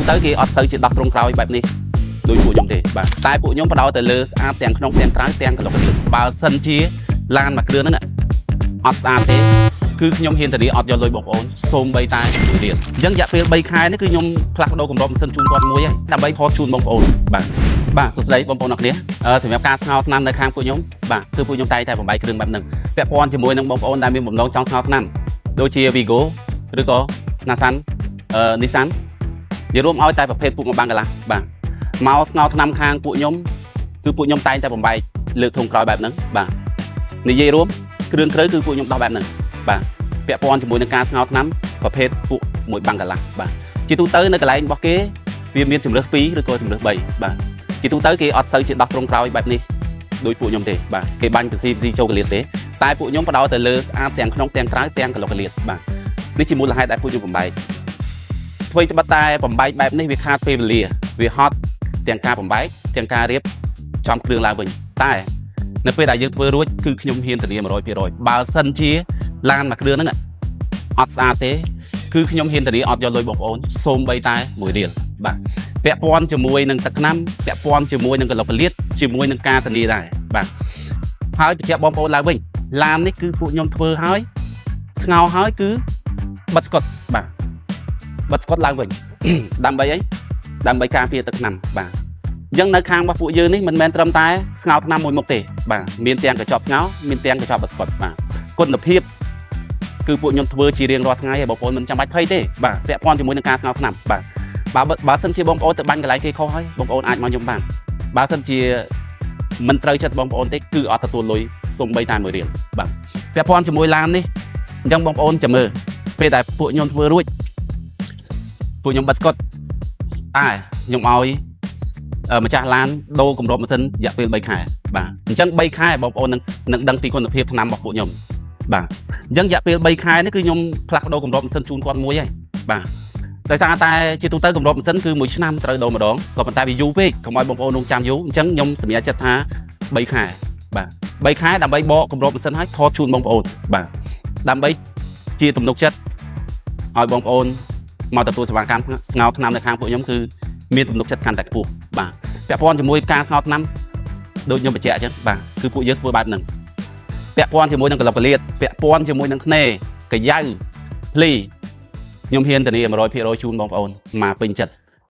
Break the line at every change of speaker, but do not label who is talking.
ទៅគេអត់សូវជាដោះត្រង់ក្រោយបែបនេះដូចពួកខ្ញុំទេបាទតែពួកខ្ញុំផ្ដោតទៅលើស្អាតទាំងក្នុងទាំងក្រៅទាំងក្លុកក្លៀតបើសិនជាឡានមួយគ្រឿងហ្នឹងអត់ស្អាតទេគឺខ្ញុំហ៊ានធានាអត់យកលុយបងប្អូនសូម្បីតែមួយរៀលអញ្ចឹងរយៈពេល3ខែនេះគឺខ្ញុំផ្លាស់ប្ដូរគម្របម៉ាស៊ីនជូនគាត់មួយហើយដើម្បីថតជូនបងប្អូនបាទបាទសួស្តីបងប្អូនអរគ្នាសម្រាប់ការស្ងោរថ្នាំនៅខាងពួកខ្ញុំបាទគឺពួកខ្ញុំតែងតែបំបីគ្រឿងបែបហ្នឹងពាក់ព័ន្ធជាមួយនឹងបងប្អូនដែលមានបំណងចង់ស្ងោរថ្នាំដូចជា Vigo ឬក៏ Nissan Nissan និយាយរួមឲ្យតែប្រភេទពួកមួយបាំងកន្លះបាទមកស្ងោរថ្នាំខាងពួកខ្ញុំគឺពួកខ្ញុំតែងតែបំបែកលើកធុងក្រោយបែបហ្នឹងបាទនិយាយរួមគ្រឿងក្រៅគឺពួកខ្ញុំដោះបែបហ្នឹងបាទពាក់ព័ន្ធជាមួយនឹងការស្ងោរថ្នាំប្រភេទពួកមួយបាំងកន្លះបាទជាទូទៅនៅកន្លែងរបស់គេវាមានជំរើស2ឬក៏ជំរើស3បាទជាទូទៅគេអត់សូវជាដោះត្រង់ក្រោយបែបនេះដូចពួកខ្ញុំទេបាទគេបាញ់ពីស៊ីពីស៊ីចូលកលៀតទេតែពួកខ្ញុំផ្ដោតទៅលើស្អាតទាំងក្នុងទាំងក្រៅទាំងកលុកកលៀតបាទនេះជាមូលហេតុដែលពួកខ្ញុំបំបែក អ្វីត្បិតតែបំបែកបែបនេះវាខាតពេលវេលាវាហត់ទាំងការបំបែកទាំងការរៀបចំគ្រឿងឡើងវិញតែនៅពេលដែលយើងធ្វើរួចគឺខ្ញុំហ៊ានធានា100%បើសិនជាឡានមួយគ្រឿងហ្នឹងអត់ស្អាតទេគឺខ្ញុំហ៊ានធានាអត់យកលុយបងប្អូនសូម្បីតែមួយរៀលបាទពាក់ព័ន្ធជាមួយនឹងទឹកថ្នាំពាក់ព័ន្ធជាមួយនឹងកលុកកលៀតជាមួយនឹងការធានាដែរបាទហើយបញ្ជាក់បងប្អូនឡើងវិញឡាននេះគឺពួកខ្ញុំធ្វើហើយស្ងោរហើយគឺបិទស្កុតបាទ បិទស្កុតឡើងវិញ ដើម្បីអីដើម្បីការពារទឹកថ្នាំបាទអញ្ចឹងនៅខាងរបស់ពួកយើងនេះមិនមែនត្រឹមតែស្ងោរថ្នាំមួយមុខទេបាទមានទាំងកញ្ចប់ស្ងោរមានទាំងកញ្ចប់បិទស្កុតបាទគុណភាពគឺពួកខ្ញុំធ្វើជារៀងរាល់ថ្ងៃហើយបងប្អូនមិនចាំបាច់ភ័យទេបាទពាក់ព័ន្ធជាមួយនឹងការស្ងោរថ្នាំបាទបើបើសិនជាបងប្អូនទៅបាញ់កន្លែងគេខុសហើយបងប្អូនអាចមកខ្ញុំបានបើសិនជាមិនត្រូវចិត្តបងប្អូនទេគឺអត់ទទួលលុយសំបីតែមួយរៀលបាទពាក់ព័ន្ធជាមួយឡាននេះអញ្ចឹងបងប្អូនចាំមើលពេលដែលពួកខ្ញុំធ្វើរួច ពួកខ្ញុំបិទស្កុតតែខ្ញុំឲ្យម្ចាស់ឡានដូរគម្របម៉ាស៊ីនរយៈពេល3ខែបាទអញ្ចឹង3ខែបងប្អូននឹងដឹងពីគុណភាពថ្នាំរបស់ពួកខ្ញុំបាទអញ្ចឹងរយៈពេល3ខែនេះគឺខ្ញុំផ្លាស់ប្ដូរគម្របម៉ាស៊ីនជូនគាត់មួយហើយបាទដោយសារតែជាទូទៅគម្របម៉ាស៊ីនគឺមួយឆ្នាំត្រូវដូរម្ដងក៏ប៉ុន្តែវាយូរពេកកុំឲ្យបងប្អូនរងចាំយូរអញ្ចឹងខ្ញុំសម្រេចចិត្តថា3ខែបាទ3ខែដើម្បីបកគម្របម៉ាស៊ីនឲ្យថតជូនបងប្អូនបាទដើម្បីជាទំនុកចិត្តឲ្យបងប្អូន មកទទួលសេវាកម្មស្ងោរថ្នាំនៅខាងពួកខ្ញុំគឺមានទំនុកចិត្តកាន់តែខ្ពស់បាទពាក់ព័ន្ធជាមួយការស្ងោរថ្នាំដូចខ្ញុំបញ្ជាក់អញ្ចឹងបាទគឺពួកយើងធ្វើបែបហ្នឹងពាក់ព័ន្ធជាមួយនឹងកលុកកលៀតពាក់ព័ន្ធជាមួយនឹងធ្នេកាយ៉ៅភ្លីខ្ញុំហ៊ានធានា100%ជូនបងប្អូនមកពេញចិត្ត។